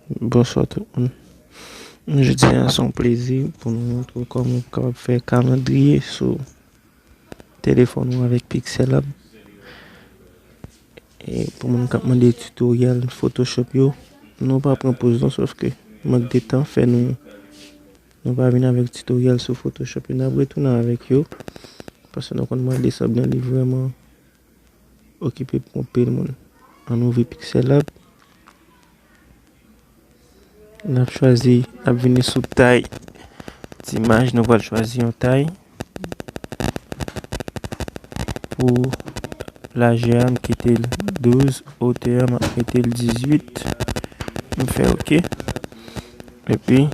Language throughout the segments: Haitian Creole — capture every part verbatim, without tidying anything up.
Bonswa tout moun. Jodi a se yon plezi pou nou montre w kòman w kapab fè kalandriye sou telefòn ou avèk Pixel Lab. E pou moun k ap mande tutorial Photoshop yo, nou pa pran poz non, sòf ke mank de tan fè nou, nou pa vin avèk tutorial sou Photoshop yo. N ap retounen avèk yo, paske nou konn mande sa byen, li vrèman okipe pou anpil moun. Ann ouvri Pixel Lab. N ap chwazi, n ap vini sou tay di imaj, nou pral chwazi yon tay. Pou lajè a, m kite l douz, otè a, m ap mete l dizuit. M fè oke. Epi,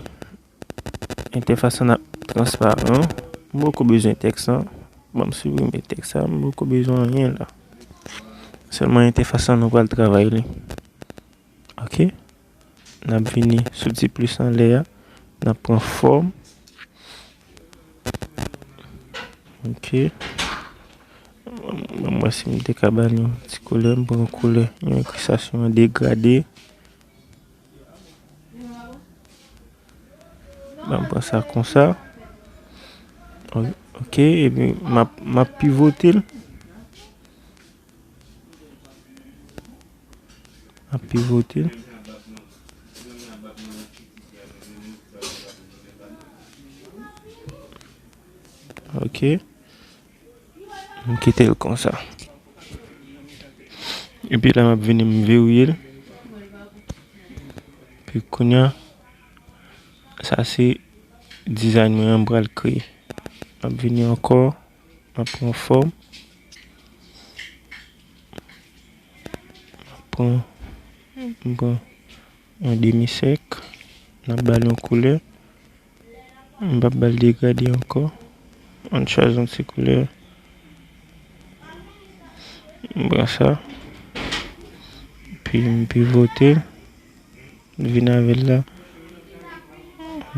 entèfas lan ap transparan. M poko bezwen tèks lan. Bon, m siprime tèks la, m poko bezwen anyen la. Sèlman entèfas lan nou pral travay li. Oke. N ap vini sou ti plis anlè a. N ap pran fòm. Oke. Ban m wè si m te ka ba li yon ti koulè. M pran koulè yon enkristasyon an degrade. Ban m pran sa konsa. O-, oke, epi m ap, m ap pivote l. M ap pivote l. Oke. M kite l konsa. Epi la, m ap vini, m verye l. Epi kounye a, sa se design mwen an m pral kreye. M ap vini ankò, m ap pran fòm. M ap pran, m pran yon demi sèk. N ap ba l yon koulè. M p ap ba l degrade ankò. Ann chwazi yon ti koulè. M pran sa. Epi m pivote l. M vin avè l la.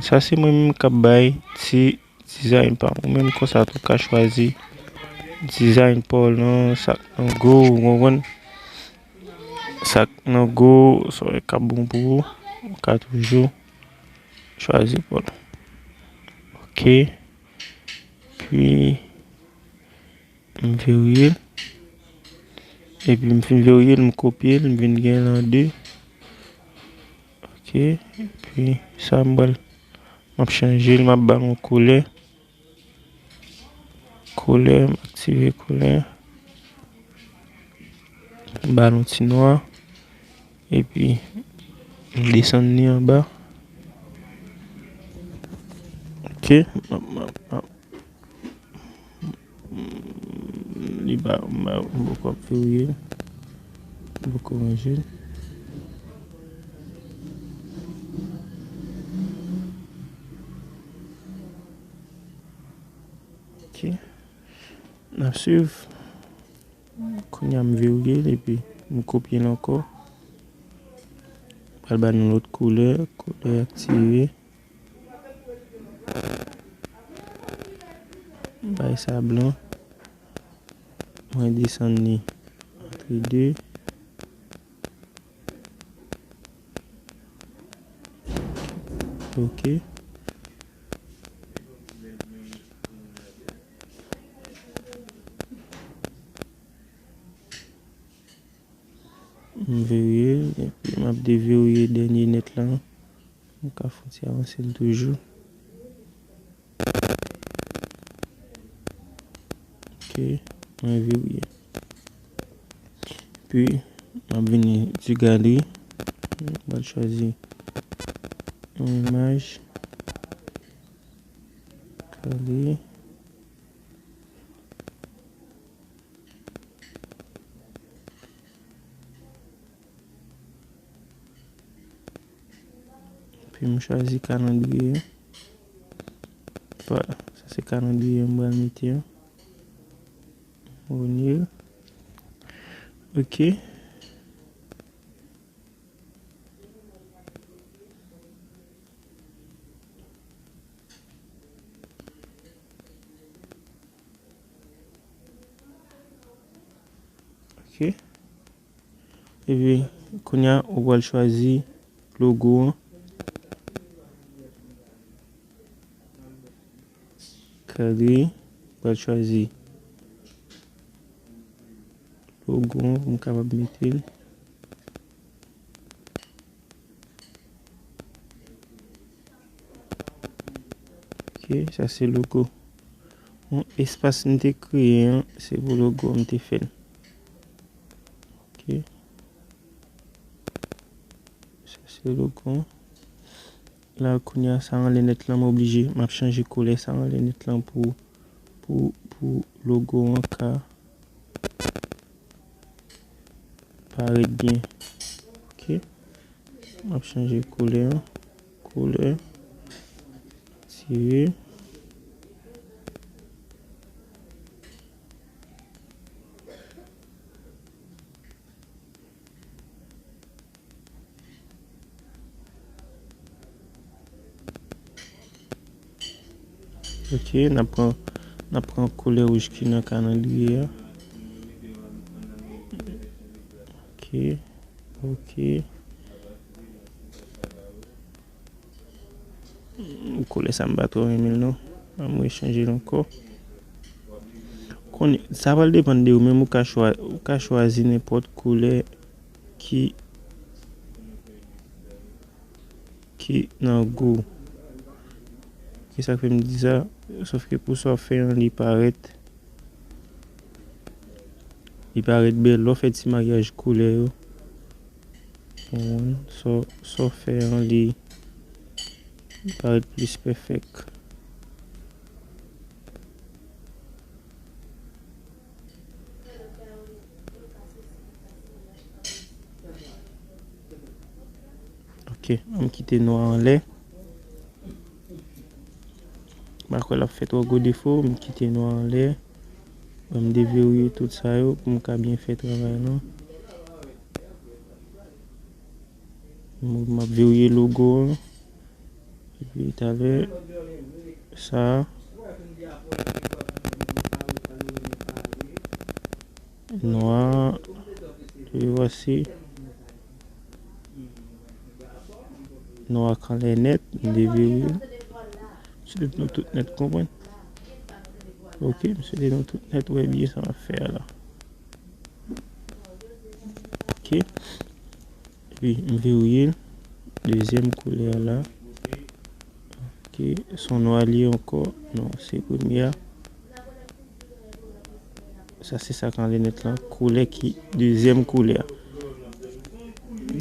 Sa se mwen menm k ap bay ti design pa m. Ou menm konsa tou ka chwazi design pa w lan, sa k nan go, ou konprann? Sa k nan go, sa w wè k ap bon pou ou, ou ka toujou chwazi pa w. Oke. Epi, m verye l. Epi, m fin verye l, m kopye l, m vin gen l an de. Oke. Epi, sa m pral, m ap chanje l, m ap ba l yon koulè. Koulè, m aktive koulè. M ba l yon ti nwa. Epi, m desann li anba. Oke. M ap, m ap, m ap, li pa, m pa, m poko ap verye. M poko ranje l. Ok. N ap swiv. Kounye a m verye l epi m kopye l ankò. Pral ba nou lòt koulè, koulè aktive. Bay sa blan. Mwen desann li antre de. Ok. M verye l, epi m ap deverye dènye nèt la. M ka fè yon ti avanse l toujou. Ok, mwen verye. Epi, m ap vini di galri. M pral chwazi yon imaj. Galri. Epi m chwazi kalandriye. Vwala, sa se kalandriye m pral mete an. Renye. Ok. Ok. Epi, kounye a, ou pral chwazi logo an. Kadre, pral chwazi logo an pou m kapab mete l. Ok, sa se logo. Bon, espas m te kreye an, se pou logo m te fè l. Ok. Sa se logo an. La, kounye a, sa anlè nèt lan, m oblije, m ap chanje koulè sa anlè nèt lan pou, pou, pou logo an ka parèt byen. Ok. M ap chanje koulè an. Koulè. Tire. Ok, n ap pran, n ap pran koulè wouj ki nan kalandriye a. Ok, ok. Koulè sa m pa twò renmen l non. An mwen chanje l ankò. Konnen, sa pral depann de ou menm, ou ka chwa-, ou ka chwazi nenpòt koulè ki, ki nan gou w. Ki sa k fè m di sa? Sòf ke pou sa w fè an, li parèt, li parèt bèl. Lè w fè ti maryaj koulè yo, konprann, sa w, sa w fè an, li parèt plis pèfèk. Ok, an m kite nwa anlè. M pa kwè l ap fè twò gwo defo, m kite nwa anlè. Ban m deverye tout sa yo pou m ka byen fè travay lan. M, m ap verye logo an. Epi talè, sa a, nwa, epi vwasi. Nwa k anlè nèt, m deverye l. M swete nou tout nèt konprann. Ok, m swete nou tout nèt wè byen sa m ap fè a la. Ok. Epi m verye l. Dezyèm koulè a la. Ok, se yon nwa li ye ankò. Non, se premye a. Sa se sa k anlè nèt lan. Koulè ki dezyèm koulè a.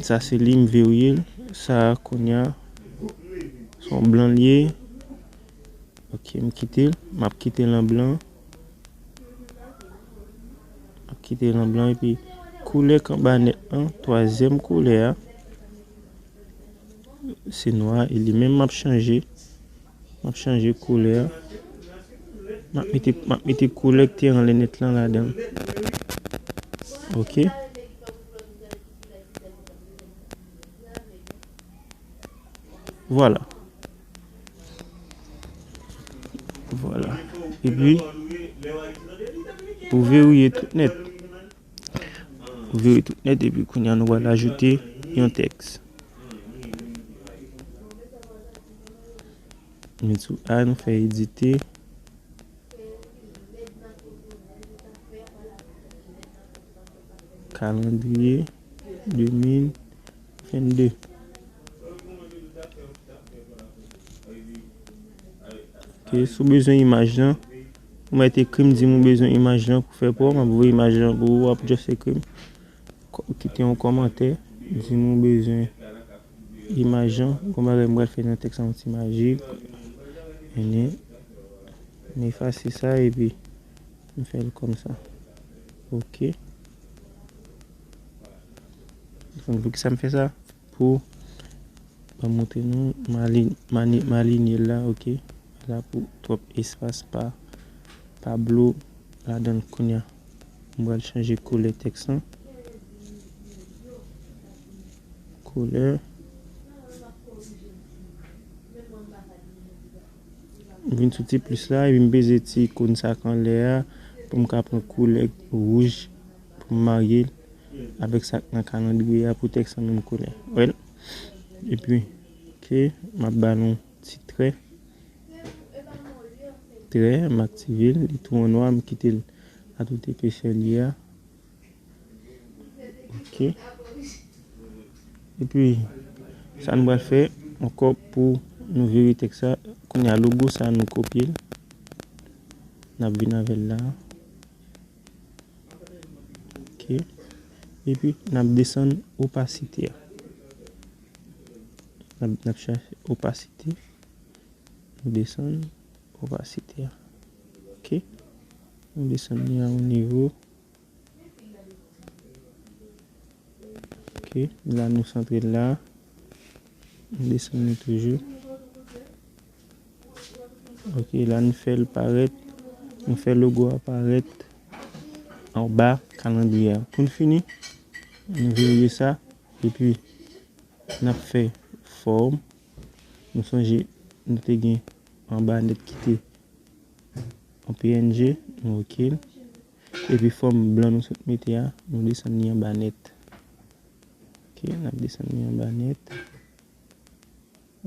Sa se li, m verye l. Sa a kounye a, se yon blan li ye. Ok, m kite l. M ap kite l an blan. M ap kite l an blan epi koulè k anba nèt lan, twazyèm koulè a, se nwa e li menm m ap chanje. M ap chanje koulè a. M ap mete, m ap mete koulè k te anlè nèt lan ladan l. Ok. Vwala. Vwala. Epi, pou verye tout nèt. Pou verye tout nèt, epi kounye a nou pral ajoute yon tèks. Men sou A, nou fè edite. Kalandriye de mil vennde. Ok, si w bezwen imaj lan, ou mèt ekri m, di m ou bezwen imaj lan pou fè pa w, m ap voye imaj lan pou ou, w ap just ekri m. Kò-, kite yon kòmantè, di m ou bezwen imaj lan. Gon bagay m pral fè nan tèks lan, yon ti majik. Mennen, m efase sa epi m fè l kòmsa. Ok. Donk, poukisa m fè sa? Pou mwen montre nou, m ali-, m ani-, m alinye l la, ok. La pou twòp espas pa, pa blo ladan l kounye a. M pral chanje koulè tèks lan. Koulè. M vin sou ti plis la, epi m peze ti ikòn sa k anlè a, pou m ka pran koulè wouj, pou m marye l avèk sa k nan kalandriye a, pou tèks lan menm koulè. Wè l? Epi, ok, m ap ba l yon ti trè. Trè, m aktive l, li tou an nwa, m kite l a tout epesè li a. Ok. Epi, sa nou pral fè ankò pou nou vire tèks la, kounye a logo sa nou kopye l. N ap vin avè l la. Ok. Epi, n ap desann opasite a. N ap, n ap chache opasite. Nou desann opasite a. Ok. Nou desann li a yon nivo. Ok. La, nou santre l la. Nou desann li toujou. Ok, la, nou fè l parèt. Nou fè logo a parèt anba kalandriye a. Pou n fini, nou verye sa. Epi, n ap fè fòm. Nou sonje, nou te gen anba nèt ki te an P N G, nou ok l. Epi fòm blan nou sot mete a, nou desann li anba nèt. Ok, n ap desann li anba nèt.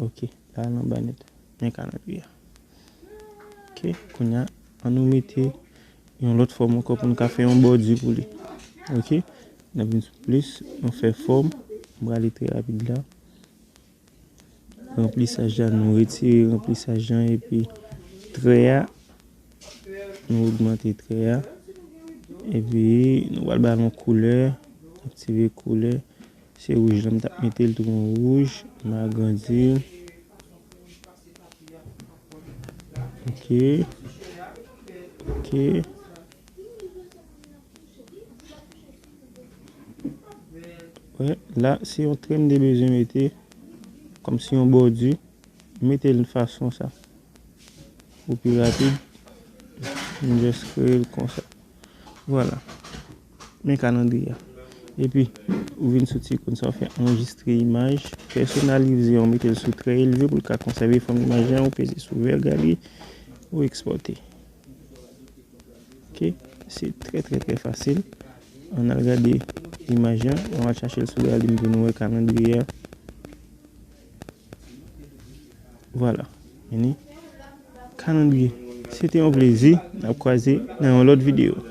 Ok, la l anba nèt. Men kalandriye a. Ok, kounye a, an nou mete yon lòt fòm ankò pou n ka fè yon bòdi pou li. Ok, n ap vin sou plis, nou fè fòm, m prale trè rapid la. Ranplisaj la, nou retire ranplisaj la epi trè a, nou ogmante trè a. Epi nou pral ba l yon koulè, aktive koulè. Se wouj la, m t ap mete l tou yon wouj, m agrandi l. Ok. Ok. Wè, la, se yon trè m te bezwen mete, kòmsi yon bòdi. Mete l fason sa. Pou pi rapid, m just kreye l konsa. Vwala. Men kalandriye a. Epi, ou vin sou ti ikòn sa, ou fè anrejistre imaj, pèsonalize, ou mete l sou trè elve pou l ka konsève fòm imaj la, ou peze sou vè gari, ou ekspòte. Ok, se trè, trè, trè fasil. Ann al gade imaj la, ann al chache l sou gari m pou nou wè kalandriye a. Vwala, vini. Kalandriye. Se te yon plezi. N ap kwaze nan yon lòt videyo.